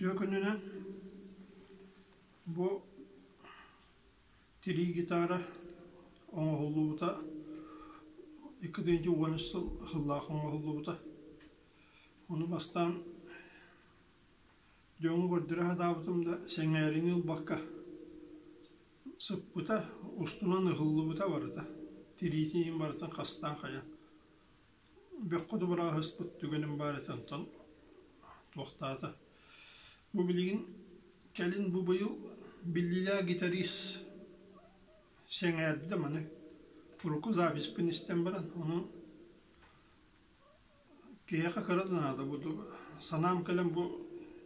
Үтүө күнүнэн бу тирии гитара оҥоһуллубута 2013 сыл сыллаах оҥоһуллубута. Ону бастаан дьоҥҥо көрдөрө сатаабытым да сэҥээриини ылбакка сыппыта, устунан ыһыллыбыта барыта. Тириитин иһин барытын хастаан хайан бөххө да бырааһыспыт түгэним баар этэ онтон туохтаата. Бу билигин кэлин бу быйыл биллиилээх гитарист сэҥээрдэ маны урукку записпын истэн баран ону киһиэхэ кыра да наада бу санаам кэлэн бу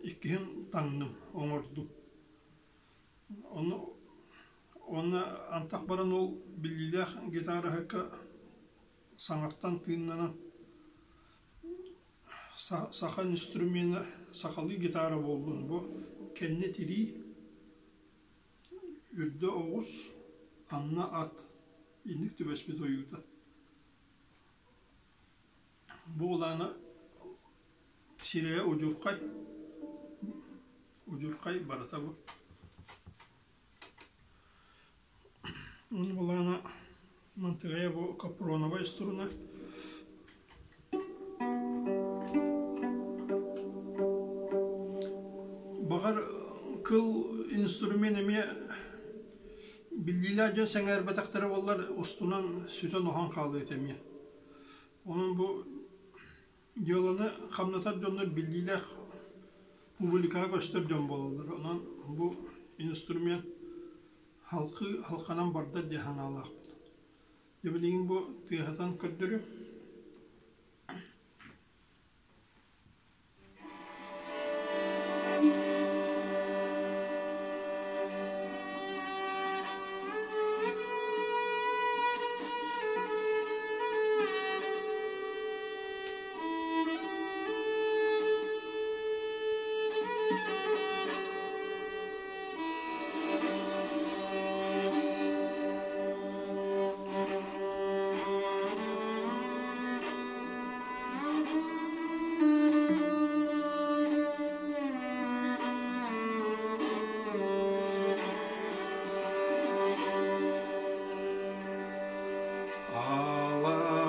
иккиһин таҥным оҥордум. Ону уонна антах баран ол биллиилээх гитараһыкка саҥаттан тыыннанан саха инструмена сахалыы гитара буоллун бу кэннэ тирии үрдэ оҕус анна ат инник түбэспит ойуута бу улаана сирэйэ удьурхай удьурхай барыта бу Былаана мантыгайа бу капроновай струна. Баҕар кыл инструмент эмиэ биллиилээх дьон сэҥээрбэтэхтэрэ буоллар устунан сүтэн-оһон хаалыа этэ эмиэ. Онон бу дьыаланы хамнатар дьоннор биллиилээх публикаҕа көстөр дьон буолаллар. Онон бу инструмент халкы халханан бардар диэн санаалаахпын. Дьэ билигин бу тыаһатан көрдөрүм.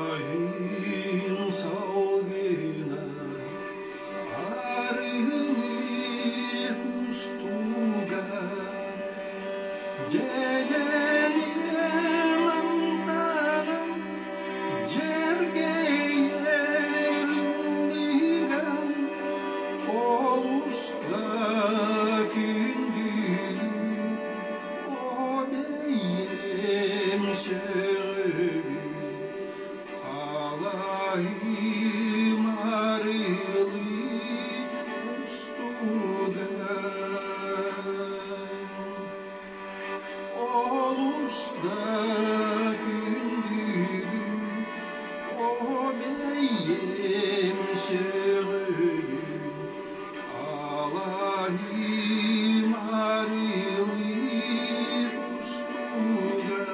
Алайын салгына арыгылыы кустуга Дьэдьэниэм амтанын дьэргэйэр ыллыган Олус да күндү О бэйэм сөҕөбүн алаһым арыылыы устуган Олус да күндүгүн о бэйэм сөҕөбүн Алаһым арыылыы устуган.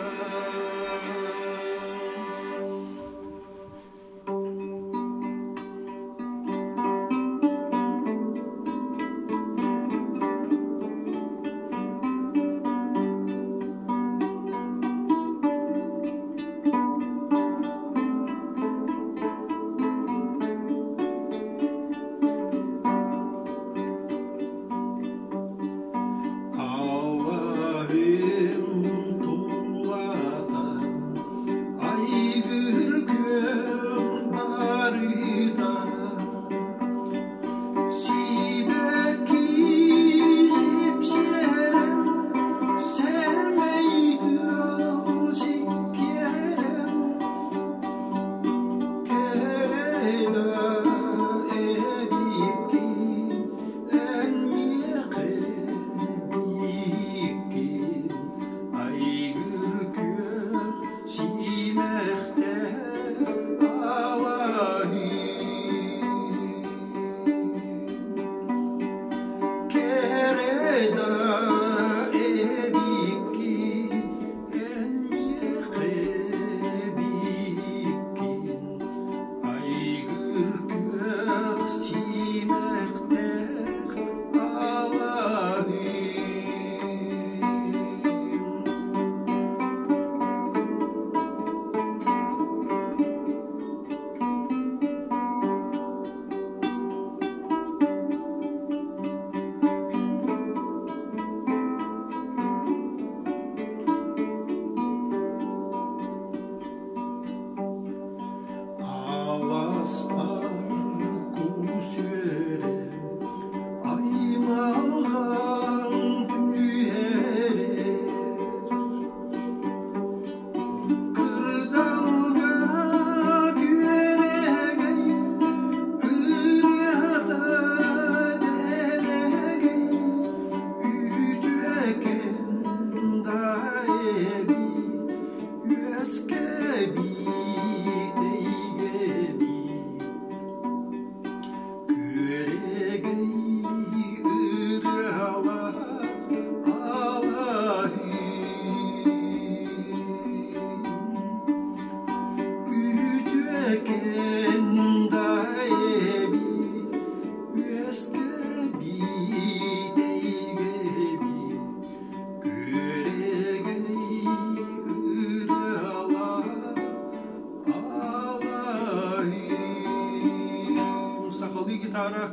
гитара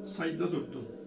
сайда турдун.